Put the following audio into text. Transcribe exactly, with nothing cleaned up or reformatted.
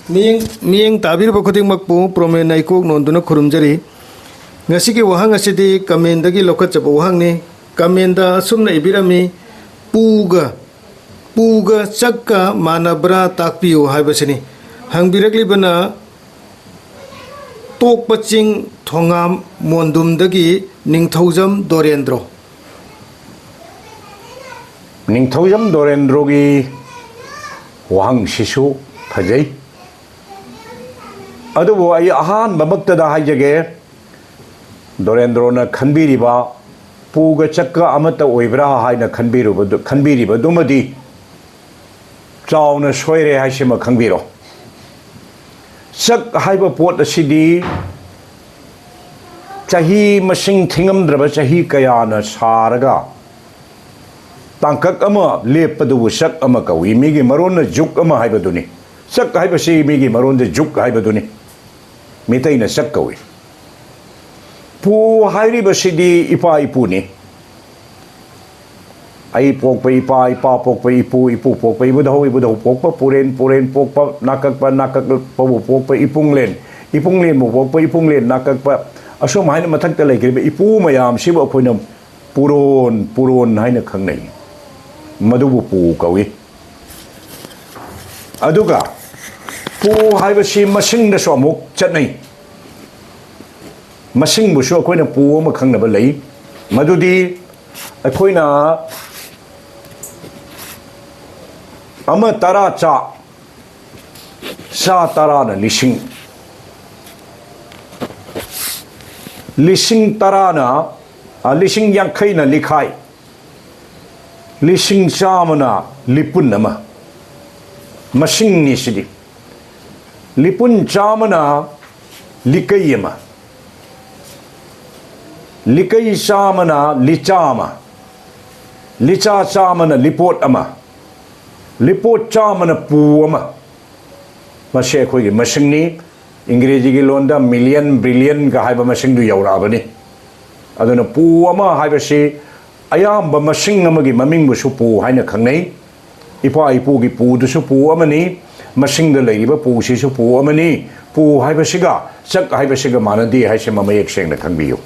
ꯃꯤꯠꯌꯦꯡ ꯃꯤꯠꯌꯦꯡ ꯇꯥꯕꯤꯔꯤꯕ ꯈꯨꯗꯤꯡꯃꯛꯄꯨ ꯄ꯭ꯔꯣꯃꯦꯟ ꯑꯩꯀꯣꯛ ꯅꯣꯟꯗꯨꯅ ꯈꯨꯔꯨꯝꯖꯔꯤ꯫ ꯉꯁꯤꯒꯤ ꯋꯥꯍꯪ ꯑꯁꯤꯗꯤ ꯀꯃꯦꯟꯗꯒꯤ ꯂꯧꯈꯠꯆꯕ ꯋꯥꯍꯪꯅꯤ꯫ ꯀꯃꯦꯟꯗ ꯑꯁꯨꯝꯅ ꯏꯕꯤꯔꯝꯃꯤ: "ꯄꯨꯒ ꯄꯨꯒ ꯆꯛꯀ ꯃꯥꯟꯅꯕ꯭ꯔꯥ ꯇꯥꯛꯄꯤꯌꯨ" ꯍꯥꯏꯕꯁꯤꯅꯤ꯫ ꯍꯪꯕꯤꯔꯛꯂꯤꯕꯅ ꯇꯣꯛꯄ ꯆꯤꯡ ꯊꯣꯉꯥꯝ ꯃꯣꯟꯗꯨꯝꯗꯒꯤ ꯅꯤꯡꯊꯧꯖꯝ ꯗꯣꯔꯦꯟꯗ꯭ꯔꯣ꯫ ꯅꯤꯡꯊꯧꯖꯝ ꯗꯣꯔꯦꯟꯗ꯭ꯔꯣꯒꯤ ꯋꯥꯍꯪꯁꯤꯁꯨ ꯐꯖꯩ꯫ ꯑꯗꯨꯕꯨ ꯑꯩ ꯑꯍꯥꯟꯕꯃꯛꯇꯗ ꯍꯥꯏꯖꯒꯦ, ꯗꯣꯔꯦꯟꯗ꯭ꯔꯣꯅ ꯈꯟꯕꯤꯔꯤꯕ ꯄꯨꯒ ꯆꯛꯀ ꯑꯃꯠꯇ ꯑꯣꯏꯕ꯭ꯔꯥ ꯍꯥꯏꯅ ꯈꯟꯕꯤꯔꯨꯕꯗꯨ, ꯈꯟꯕꯤꯔꯤꯕꯗꯨꯃꯗꯤ ꯆꯥꯎꯅ ꯁꯣꯏꯔꯦ ꯍꯥꯏꯁꯤꯃ ꯈꯪꯕꯤꯔꯣ꯫ ꯆꯛ ꯍꯥꯏꯕ ꯄꯣꯠ ꯑꯁꯤꯗꯤ ꯆꯍꯤ ꯃꯁꯤꯡ ꯊꯤꯉꯝꯗ꯭ꯔꯕ ꯆꯍꯤ ꯀꯌꯥꯅ ꯁꯥꯔꯒ ꯇꯥꯡꯀꯛ ꯑꯃ ꯂꯦꯞꯄꯗꯨꯕꯨ ꯆꯛ ꯑꯃ ꯀꯧꯏ꯫ ꯃꯤꯒꯤ ꯃꯔꯣꯟꯅ ꯖꯨꯛ ꯑꯃ ꯍꯥꯏꯕꯗꯨꯅꯤ꯫ ꯆꯛ ꯍꯥꯏꯕꯁꯤ ꯃꯤꯒꯤ ꯃꯔꯣꯟꯗ ꯖꯨꯛ ꯍꯥꯏꯕꯗꯨꯅꯤ꯫ ꯃꯤꯇꯩꯅ ꯆꯛ ꯀꯧꯏ꯫ ꯄꯨ ꯍꯥꯏꯔꯤꯕꯁꯤꯗꯤ ꯏꯄꯥ ꯏꯄꯨꯅꯤ꯫ ꯑꯩ ꯄꯣꯛꯄ ꯏꯄꯥ, ꯏꯄꯥ ꯄꯣꯛꯄ ꯏꯄꯨ, ꯏꯄꯨ ꯄꯣꯛꯄ ꯏꯕꯨꯙꯧ, ꯏꯕꯨꯙꯧ ꯄꯣꯛꯄ ꯄꯨꯔꯦꯟ, ꯄꯨꯔꯦꯟ ꯄꯣꯛꯄ ꯅꯥꯀꯛꯄ, ꯅꯥꯀꯛꯄꯕꯨ ꯄꯣꯛꯄ ꯏꯄꯨꯡꯂꯦꯟ, ꯏꯄꯨꯡꯂꯦꯟꯕꯨ ꯄꯣꯛꯄ ꯏꯄꯨꯡꯂꯦꯟ ꯅꯥꯀꯛꯄ, ꯑꯁꯨꯝ ꯍꯥꯏꯅ ꯃꯊꯛꯇ ꯂꯩꯈ꯭ꯔꯤꯕ ꯏꯄꯨ ꯃꯌꯥꯝꯁꯤꯕꯨ ꯑꯩꯈꯣꯏꯅ ꯄꯨꯔꯣꯟ, ꯄꯨꯔꯣꯟ ꯍꯥꯏꯅ ꯈꯪꯅꯩ꯫ ꯃꯗꯨꯕꯨ ꯄꯨ ꯀꯧꯏ꯫ ꯑꯗꯨꯒ ꯄꯨ ꯍꯥꯏꯕꯁꯤ ꯃꯁꯤꯡꯗꯁꯨ ꯑꯃꯨꯛ ꯆꯠꯅꯩ꯫ ꯃꯁꯤꯡꯕꯨꯁꯨ ꯑꯩꯈꯣꯏꯅ ꯄꯨ ꯑꯃ ꯈꯪꯅꯕ ꯂꯩ꯫ ꯃꯗꯨꯗꯤ ꯑꯩꯈꯣꯏꯅ ꯑꯃ ꯇꯔꯥ ꯆꯥ, ꯆꯥ ꯇꯔꯥꯅ ꯂꯤꯁꯤꯡ, ꯂꯤꯁꯤꯡ ꯇꯔꯥꯅ, ꯑ, ꯂꯤꯁꯤꯡ ꯌꯥꯡꯈꯩꯅ ꯂꯤꯈꯥꯏ, ꯂꯤꯁꯤꯡ ꯆꯥꯝꯃꯅ ꯂꯤꯄꯨꯟ ꯑꯃ꯫ ꯃꯁꯤꯡꯅꯤ ꯁꯤꯗꯤ꯫ ꯂꯤꯄꯨꯟ ꯆꯥꯝꯃꯅ ꯂꯤꯀꯩ ꯑꯃ, ꯂꯤꯀꯩ ꯆꯥꯝꯃꯅ ꯂꯤꯆꯥ ꯑꯃ, ꯂꯤꯆꯥ ꯆꯥꯝꯃꯅ ꯂꯤꯄꯣꯠ ꯑꯃ, ꯂꯤꯄꯣꯠ ꯆꯥꯝꯃꯅ ꯄꯨ ꯑꯃ꯫ ꯃꯁꯤ ꯑꯩꯈꯣꯏꯒꯤ ꯃꯁꯤꯡꯅꯤ꯫ ꯏꯪꯒ꯭ꯔꯦꯖꯤꯒꯤ ꯂꯣꯟꯗ ꯃꯤꯂꯤꯌꯟ, ꯕꯤꯂꯤꯌꯟꯒ ꯍꯥꯏꯕ ꯃꯁꯤꯡꯗꯨ ꯌꯧꯔꯛꯑꯕꯅꯤ꯫ ꯑꯗꯨꯅ ꯄꯨ ꯑꯃ ꯍꯥꯏꯕꯁꯤ ꯑꯌꯥꯝꯕ ꯃꯁꯤꯡ ꯑꯃꯒꯤ ꯃꯃꯤꯡꯕꯨꯁꯨ ꯄꯨ ꯍꯥꯏꯅ ꯈꯪꯅꯩ꯫ ꯏꯄꯥ ꯏꯄꯨꯒꯤ ꯄꯨꯗꯨꯁꯨ ꯄꯨ ꯑꯃꯅꯤ꯫ ꯃꯁꯤꯡꯗ ꯂꯩꯔꯤꯕ ꯄꯨꯁꯤꯁꯨ ꯄꯨ ꯑꯃꯅꯤ꯫ ꯄꯨ ꯍꯥꯏꯕꯁꯤꯒ ꯆꯛ ꯍꯥꯏꯕꯁꯤꯒ ꯃꯥꯟꯅꯗꯦ ꯍꯥꯏꯁꯤꯃ ꯃꯌꯦꯛ ꯁꯦꯡꯅ ꯈꯪꯕꯤꯌꯨ꯫